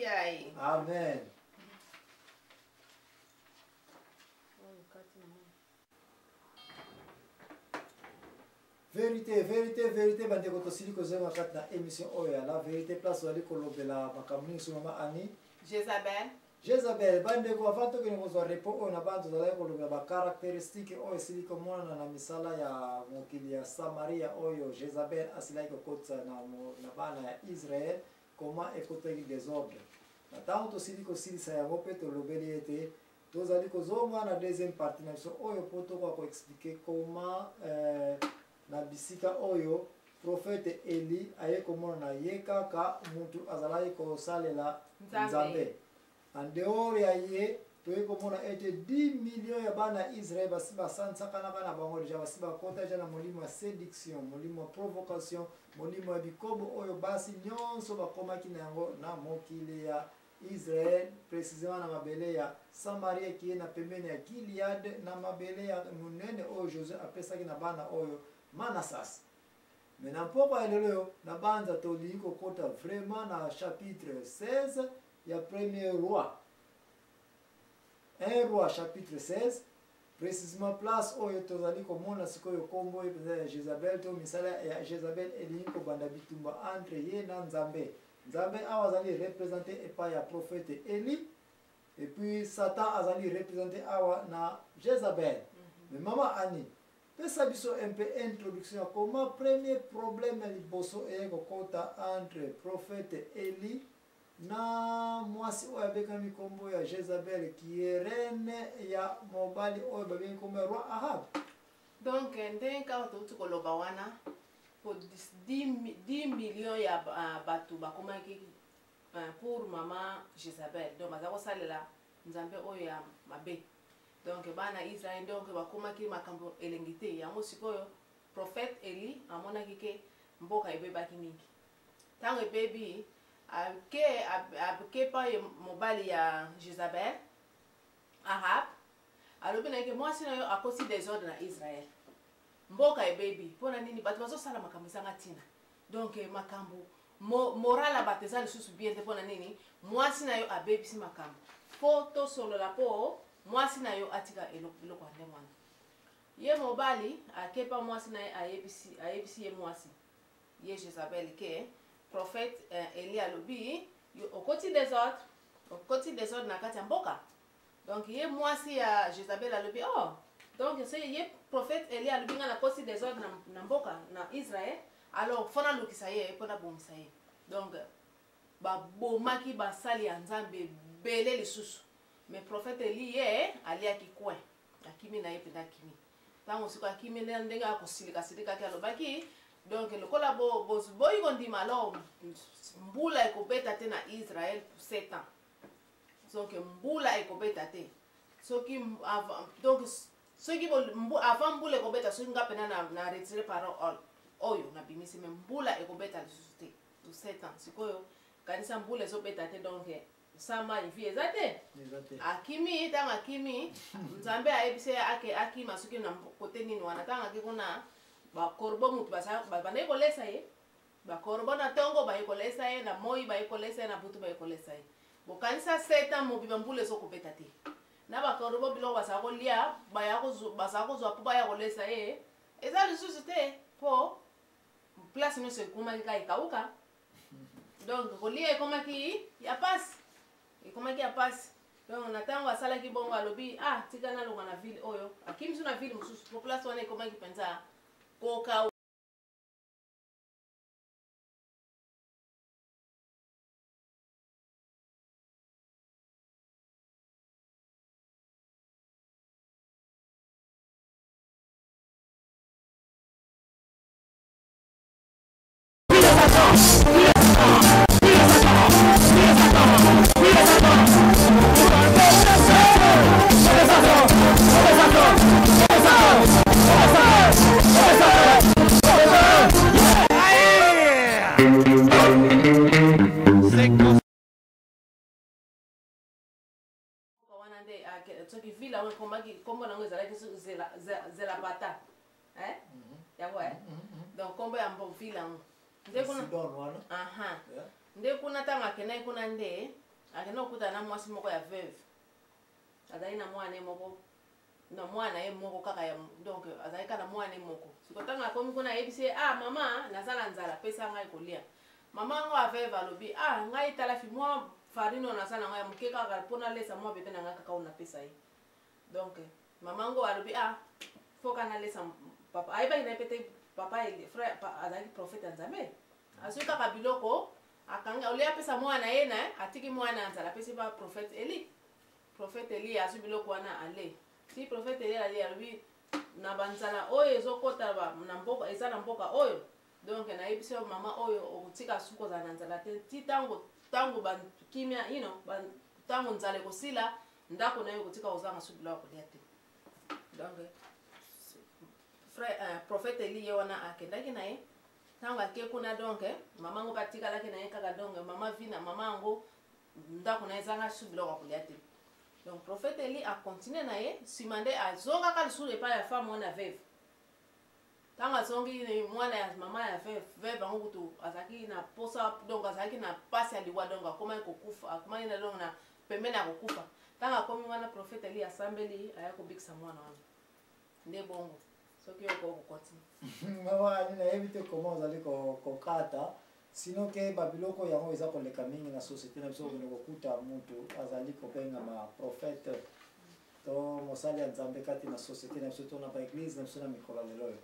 Kiai. Amen. Verite, verite, verite, bandeko tosili kozonga kati na émission oyo ya la verite place ozali kolobela makambo nini so mama Annie Jezabel. Jezabel, bandeko avant tokende kozwa repos oyo na bana tozalaki kolobela ba caractéristiques oyo esili komonana na misala ya mokili ya Samaria oyo Jezabel asilaki kokotisa na, na bana ya Israël, comment ekotaki desordre. Na ntango tosili kosilisa yango mpe tolobeli ete tozali kozonga na deuxième partie na biso oyo mpo tokoka koexplike comment euh, na bisika oyo prophète Eli aye komonana ye kaka mutu azalaki kosalela Nzambe. En dehors ya ye toye komona ete 10 millions ya bana ya Israël basi basansakanaka na bango deja basi bakota deja na molimo ya seduction, molimo ya provocation, molimo ya bikobo oyo basi nyonso bakomaki na yango na mokili ya Israël, precisement na mabele ya Samaria kiye na pembeni ya Gilead na mabele ya monene oyo Josue apesaki na bana oyo Manassas. Mais na mpokwa ya lelo oyo na banza tolingi kokota vraiment na chapitre 16 ya premier roi. 1 roi chapitre 16 précisément place oyo tozali komona sikoyo nkombo ye mpenza ya Jezabel to misala ya Jezabel elingi kobanda bitumba entre ye na Nzambe. Nzambe awa azali représente epai ya prophète Eli et puis Satan azali représente awa na Jezabel. Mais mama Annie, pesa biso un peu introduction ya comment premier problème ya liboso eye kokota entre prophète Eli na mwasi oyo abengami nkombo ya Jezabel qui est reine ya mobali oyo babengi nkombo ya roi Ahab. Donc ndenge kaka touti koloba wana po 10 millions ya bato bakomaki pour mama Jezabel, donc baza kosalela nzambe oyo ya mabe. Donc bana Israël donc bakomaki makambo elengi te. Yango sikoyo prophète Eli amonaki ke mboka ebebaki mingi. Tango ebebi ake ake pa mobali ya Jezabel Ahab, alobi na ye ke mwasi na yo akoti desordre na Israël. Mboka ebebi mpona nini? Bato bazosala makambo ezanga ntina. Donc makambo moral ya bato eza lisusu bien te mpona nini? Mwasi na yo abebisi makambo. Fo tosolola mpo mwasi na yo atika eloko ya ndenge wana. Ye mobali akepa mwasi na ye ayebisi, ayebisi ye mwasi ye Jezabel ke prophète Eli alobi yo okoti desordre, okoti desordre na kati ya mboka. Donc ye mwasi ya Jezabel alobi oh donc se ye prophète Eli alobi nga nakoti desordre na, na mboka na Israël, alors fo nalukisa ye mpo nabomisa ye. Donc babomaki basali ya Nzambe ebele lisusu, mais prophète Eli ye aliaki coin, akimi na ye mpenza akimi. Ntango sikoyo akimi ndenge akosilika silikaki alobaki donc lokola boyi kondima alors mbula ekobeta te na Israël pour 7 ans. Donc mbula ekobeta te soki avant, donc soki avant mbula ekobeta soki nga pena na, na retire parole oyo nabimisi me mbula ekobeta lisusu te pour 7 ans. Sikoyo kanisa mbula ezobeta te donc sama vie eza te. Akimi ntango akimi Nzambe ayebisi ye ake akima soki na kote nini wana. Ntango ake kuna bakorbo mutu babandaki kolesa ye, bakorbo na tongo baye kolesa ye, na moi baye kolesa ye, na butu baye kolesa ye. Bokanisa 7 ans mobimba mbula ezokobeta te na bakorbo biloko bazala kolia bazala kozwa mpo baya kolesa ye eza lisusu te mpo place nyonso ekomaki kaka ekauka. Donc kolia ekomaki ya pasi, ekomaki ya pasi. Donc na ntango asalaki bongo alobi ah tika nalongwa na ville oyo, akimisi na ville mosusu po place wana ekomaki mpenza koka. Soki ville yango ekomaki nkombo nango ezalaki Zelapata, yango donc nkombo ya ville yango nde kuna nde kuna ntango akendaki kuna nde Akenda kokutana na mwasi moko ya veuve, azalaki na mwana ye moko, na mwana ye moko kaka ya, donc azalaki kaka na mwana ye moko. Sikoyo ntango akomi kuna, ayebisi ye: "Ah mama, naza na nzala, pesa ngai kolia." Mama yango ya veuve alobi: "Ah, ngai tala fi mwa farine oyo naza nango ya moke kaka mpo nalesa mwa bebe na ngai kaka oyo napesa ye." Donc mama yango alobi: "Ah, faut ka nalesa papa." Ayebaki na ye pe te papa frère azalaki prophète ya Nzambe. Azwi kaka biloko, akangi, olie, apesa mwana ye na atiki mwana ya nzala, apesi ba prophète Eli. Prophète Eli azwi biloko wana, ale si prophète Eli ali, alobi: "Na banzala oyo ezokɔta na mboka, eza na mboka oyo, donc nayebisi yo, mama oyo, okotika suki kozala na nzala te ti ntango bakimia ntango nzala ekosila, ndako na yo ekotika kozanga suki biloko ya kolia te." Donc frère prophète Eli ye wana akendaki na ye. Ntango ake kuna, donc mama yango mpe atikalaki na ye kaka. Donc mama vina mama yango, ndako na ye ezanga su biloko ya kolia te. Donc prophète Eli acontinue na ye. Nsima nde azongaka lisusu epai ya femme wana veuve. Ntango azongi, mwana ya mama ya veuve yango kutu azalaki na posa, donc azalaki na pasi ya liwa, donc akomaki kokufa, akomaki na, donc na pembeni ya kokufa. Ntango akomi wana, prophète Eli asambeli, aya kobikisa mwana wana. Nde bongo soki okoki kocontinue. Mama Ani, nayebi te comment ozali kokata, sino ke babiloko yango eza koleka mingi na société na biso. Okende kokuta mutu azali kobengama prophète to mosali ya Nzambe kati na société na biso to na baéglise na biso na mikolo ya lelo oyo,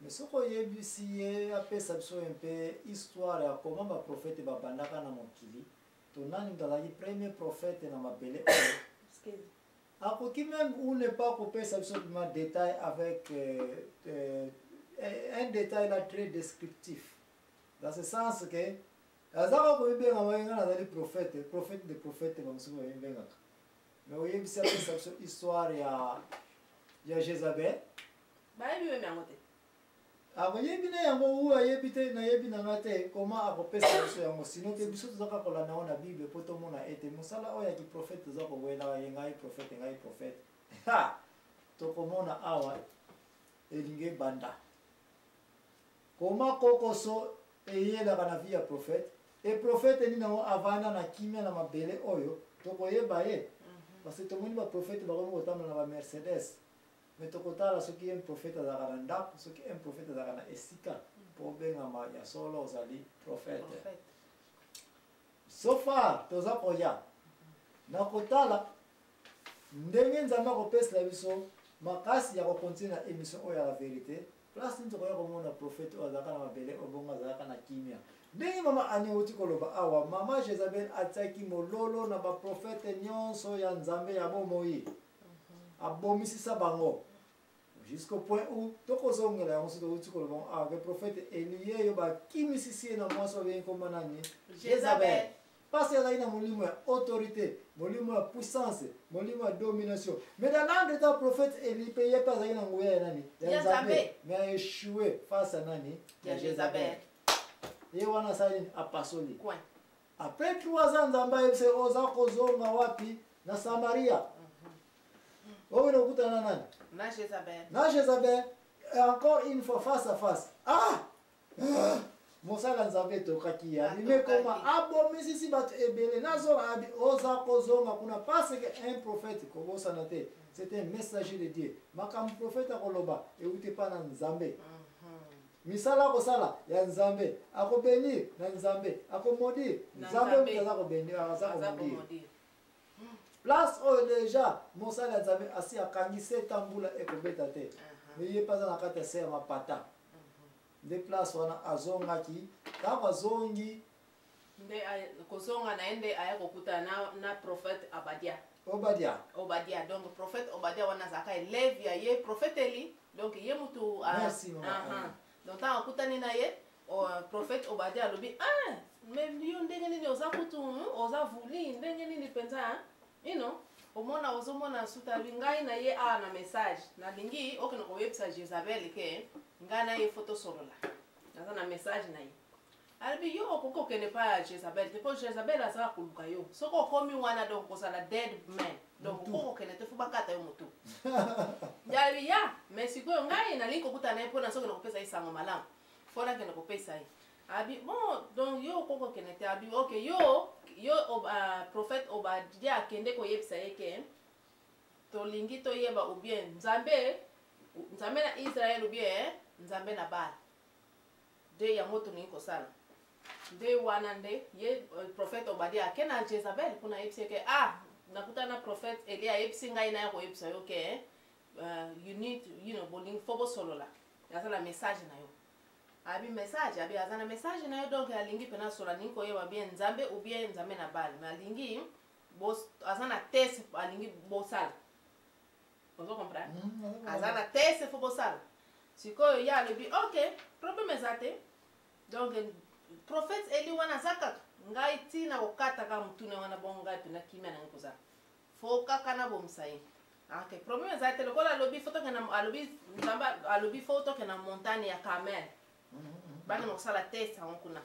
mais soki oyebisi ye apesa biso mpe histoire ya comment baprophète babandaka na mokili, to nani moto azalaki premier prophète na mabele oyo, akoki même ou ne pas kopesa biso vraiment détail avec un détail là très descriptif, dans ce sens que azaka komibengama ye: "Nga nazali prophète, prophète de prophète." Bamosusu bayibengaka, mais oyebisi apesa biso histoire ya Jézabel. Bayebi même yango te. Akoyebi na yango ou ayebi te, nayebi nanga te comment akopesa biso yango, sino te biso toza kaka kolanda yango na Bible mpo tomona ete mosala oyo ya kiprophète toza kowelaka ye: "Ngai prophète, ngai prophète." Ha, tokomona awa elingi ebanda koma kokoso eyelaka na vie ya prophète. E prophète nini yango avanda na kimia na mabele oyo tokoyeba ye? Parce que tomoni baprophète bakomi kotambola na bamercedes, mais tokotala soki un prophète azalaka na ndako, soki un prophète azalaka na esika mpo obengama ya solo ozali prophète. Prophète. So far toza koya na kotala ndenge Nzambe akopesela biso makasi ya kocontinue na émission oyo ya la vérité. Place nini tokoya komona prophète oyo azalaka na mabele oyo bongo azalaka na kimia, ndenge mama Ani outi koloba awa? Mama Jezabel atiaki mololo na baprophète nyonso ya Nzambe ya bomoi, abomisisa bango jusqu'au point où tokozongela yango. Soki touti koloba yango awa ke prophète Eli ye oyo bakimisisi ye na mwasi babengi komba nani? Jezabel. Parce azalaki na molimo ya autorité, molimo ya puissance, molimo ya domination. Mais dans l'entretemps, prophète Eli mpe ye mpe azalaki na nguya ya nani? Ya Ya Nzambe. Nzambe. Mais aéchoué face à nani? Ya Jezabel. Ye wana asali nini? Apasoli. Coin. Après 3 ans, Nzambe ayebisa ye: "Oza kozonga wapi? Na Samaria. Okende kokutana na nani?" Na Jezabel. Na Jezabel. Et encore une fois, face à face. Ah, ah! Mosala ya Nzambe etokaki ya Atokaki. me koma abomisisi bato ebele. Nazonga abi oza kozonga kuna, parce que un prophète, kobosana te, c'est un messager de Dieu. Makambo prophète akoloba euti epa na Nzambe. Misala akosala ya Nzambe, akobénir na Nzambe, akomaudire Na Nzambe. Nzambe. Moto aza kobénir, aza Aza komaudire. komaudire. Place oyo déjà mosala ya Nzambe asi akangi se tambula ekobeta te, mais ye mpe aza na kati ya se ya mapata. Nde place wana azongaki. Ntango azongi, Nde kozonga na ye nde aya kokutana na prophète Abadia. Obadia. Obadia. Donc prophète Obadia wana azalaka élève ya ye prophète Eli. Donc ye mutu Merci, mama. Aha. Donc ntango akutani na ye, prophète Obadia alobi: "Ah, mais yo ndenge nini oza kutu, oza vuli ndenge nini mpenza, hein? Omona ozomona suta." Alobi: "Ngai na ye awa na message, nalingi okende koyebisa Jezabel ke ngai na ye faut tosolola, naza na message na ye." Alobi: "Yo okoki kokende epai ya Jezabel te, mpo Jezabel azaka koluka yo. Soki okomi wana, donc kozala dead man, donc Motu. Okoki kokende te, faut bakata yo motu." Alobi: "Ya, mais sikoyo ngai nalingi kokutana na ye mpona soki nakopesa ye sango malamu, faut nakende kopesa ye." Abi bon, donc yo okoki kokende te. Abi ok, yo prophète Obadia akende koyebisa ye ke tolingi toyeba ou bien Nzambe, Nzambe na Israel ou bien Nzambe na Baal nde yango tolingi kosala. Nde wana nde ye prophète Obadia ake na Jezabel kuna, ayebisi ye ke ah, nakutana na prophète Eli, ayebisi ngai naya koyebisa yo ke you need bolingi fo bosolola, aza na message na yo. Abi message, abi aza na message na yo. Donc alingi mpena solo, alingi koyeba bien Nzambe ou bien Nzambe na Baal, mais alingi aza na test, alingi bosala. Ozo comprendre? Aza na test, fo bosala. Sikoyo ye alobi ok, problème eza te. Donc prophète Eli wana aza kaka ngai ntina kokata kaka motuna wana. Bongo ngai mpena kimia nangi kozala, fo kaka nabomisa ye. Ok, problème eza te. Lokola alobi fo tokende, alobi Nzambe alobi fo tokende na montagne ya Carmel, bakende kosala test yango kuna.